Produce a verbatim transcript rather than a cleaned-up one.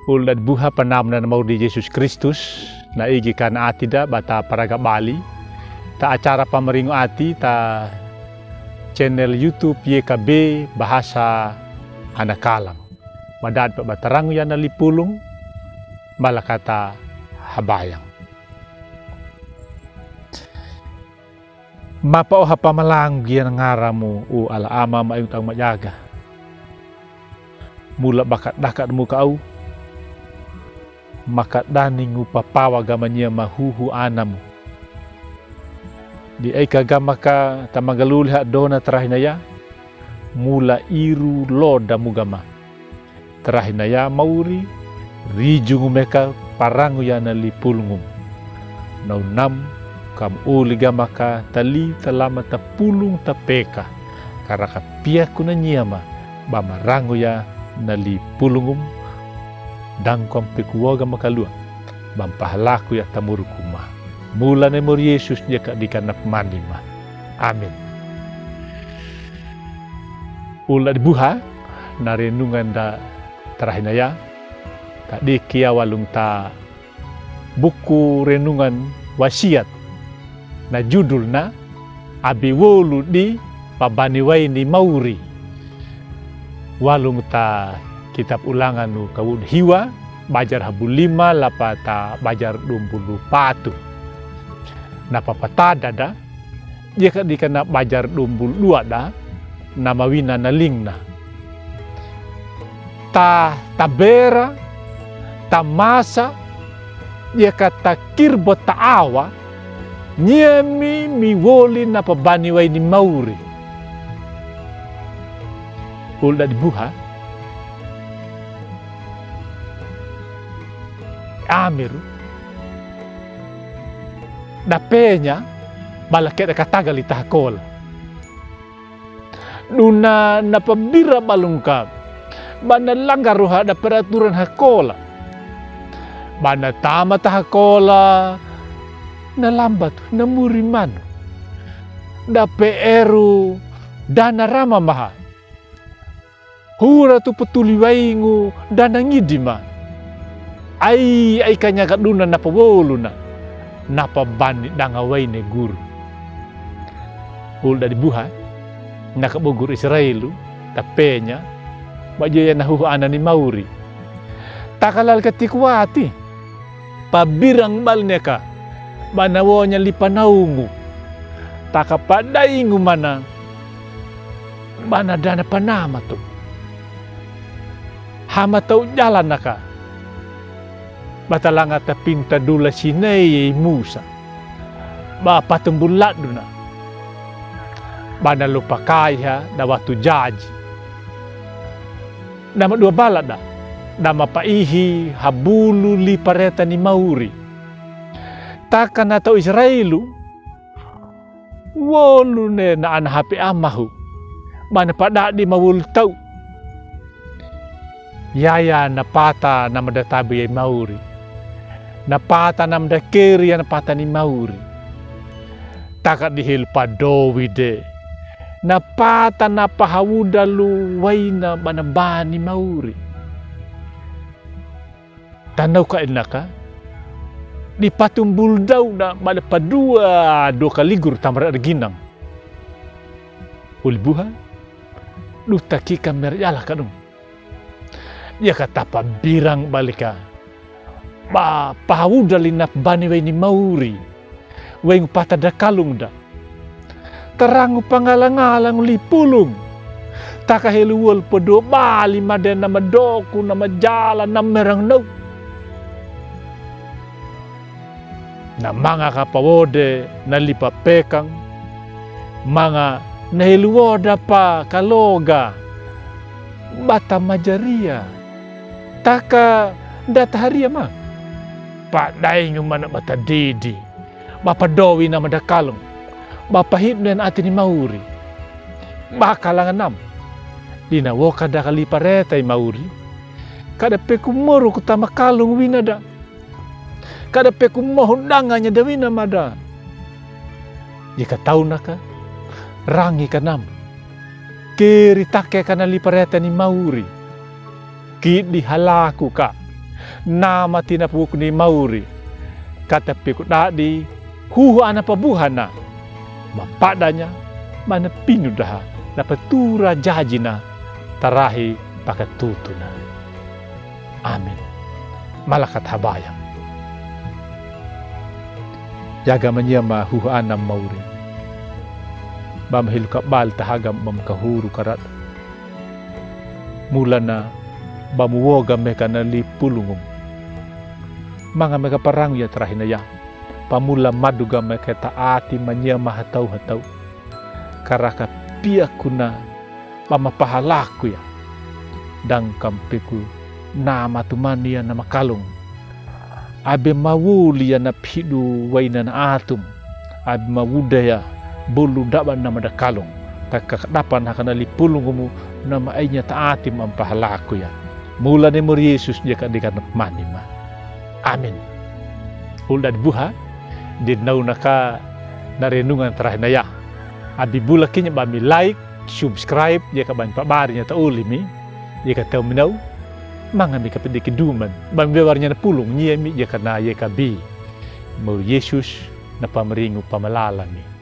Ul dadi buha panamna na mauri di Jesus Kristus, na igi kana ati da ba ta paraga bali ta acara pamaringo ati ta channel YouTube Y K B Bahasa Anakalam. Ba dadi pa ba tarangu ya na lipulung, ba la kata habayang. Mapa oha pamalangu gia na ngaramu, o Alla Ama ma ingu tang majaga. Mula ba ka daka demu ka au, maka daningu papawa gama nia ma huhu anamu. Di aika gama ka ta magaluli ha dona tarahina ya, mula iru loda mu gama. Tarahina ya mauri, rijungu meka parangu ya na lipulungum. Na unam kam uli gama ka tali talama ta pulung ta peka. Karaka piaku na nia ma ba marangu ya na lipulungum. Dang kam pekuo gama kalua. Ba mpahalaku ya tamuruku ma. Mula na i mauri Jesus dia ka di kana pamani ma. Amin. Ul dadi buha, na renungan da tarahina ya, ta diki ya walung ta buku renungan Wasiat, na judulna Abi wolu di pabani waini mauri. Walung ta kitab Ulangan nu kawudu hiwa, bajar habulu lima lapa ta bajar dumbulu patu. Na papatada da, dia ka di kana bajar dumbul dua da, na mawina na lingna. Ta, ta bera, ta masa, dia ka ta kirbo ta awa, nia mi, mi woli na pabani waini mauri. Ul dadi buha. Amiru. Da penya, ba la keda ka taga li ta hakola. Duna na pabira balung ka. Ba na langgar roha da peraturan hakola. Ba na tama ta hakola. Na lambatu, na muri manu. Da peru, da na rama maha. Hura tu petuli waingu da na ngidi ma. Ai, ai ka nyaga duna na pawoluna. Na pabani danga waine guru. Ul dadi buha, na ka bogur Israelu, ta penya, ba dia ya na huhu anani mauri. Ta ka lali ka tiku wati. Pabirang bal neka, ba na wonya li panaungu. Ta ka padaingu mana, ba na dana panamatu. Hama tau jalan naka. Ba ta langa ta pinta dula Sinai i Musa. Ba patumbul laduna. Ba na lupa kaiha da watu jaji. Da ma dua bala da, da ma paihi habulu li pareta ni mauri. Ta ka na tau Israelu, wolu ne na ana hape amahu, ba na padadi ma wolu tau. Yaya na pata na mada tabi ya i mauri. Na pata na mada keri ya na pata ni mauri. Ta ka di helu padowi de. Na pata na pahawudalu waina ba na bani mauri. Tanau ka inaka. Di patumbul dau na ba da padua dua ka ligur tamara da ginang. Uli buha. Duta kika mera jala ka dong. Dia ka ta pabirang bali ka. Ba pahawudal ina bani waini mauri. Waingu pata da kalung da. Tarangu pangalangalangu li pulung. Ta ka helu wol podo bali made na madoku na majala na merang nau. Na manga ka pawode na lipa pekang. Manga na helu woda pa kaloga. Bata majaria. Ta ka data haria ma. Padaingu mana bata didi. Ba padowi na mada kalung. Ba pahidnu en ati ni mauri. Ba kalanganam. Dina woka da ka lipa reta i mauri. Kada peku moru ku tama kalung wina da. Kada peku mohu danganya da wina mada. Jika tau naka. Rangi kanam. Keri take kana lipa reta ni mauri. Kidi halaku ka. Namati na pogokoni mauri. Kata peko dadi, huhu ana pabuhana. Mapadanya, mana pinudaha, na patura jajina, tarahi pakatutuna. Amin. Mala kata habaya. Yaga manyama huhu ana mauri. Bam helu kabal tahagam bam kahuru karat. Mulana bam woga meka na li pulungum. Manga meka parangu ya tarahi na ya. Pamula maduga meka taati manyama hatau hatau. Karaka piakuna bam pahalaku ya. Dangkam peko na matumani ya na makalung. Abe mawoli ya na pidu waina na atum. Abe mawuda ya bolu daba na madakalung. Taka dapa na kana li pulungumu na ma ainya taati ma ampahalaku ya. Mulane mori Yesus jaka deka na mani ma. Amin. Ul dadi buha, di nau naka na renungan tarahi na ya. Abi bula kinya bami like, subscribe, jaka bami pabari nya ta oli mi, jaka tau mi nau, manga mi kapede kiduman, bami bewar nya na pulung, nya mi jaka na jaka bi. Mori Yesus na pamringu pamalala mi.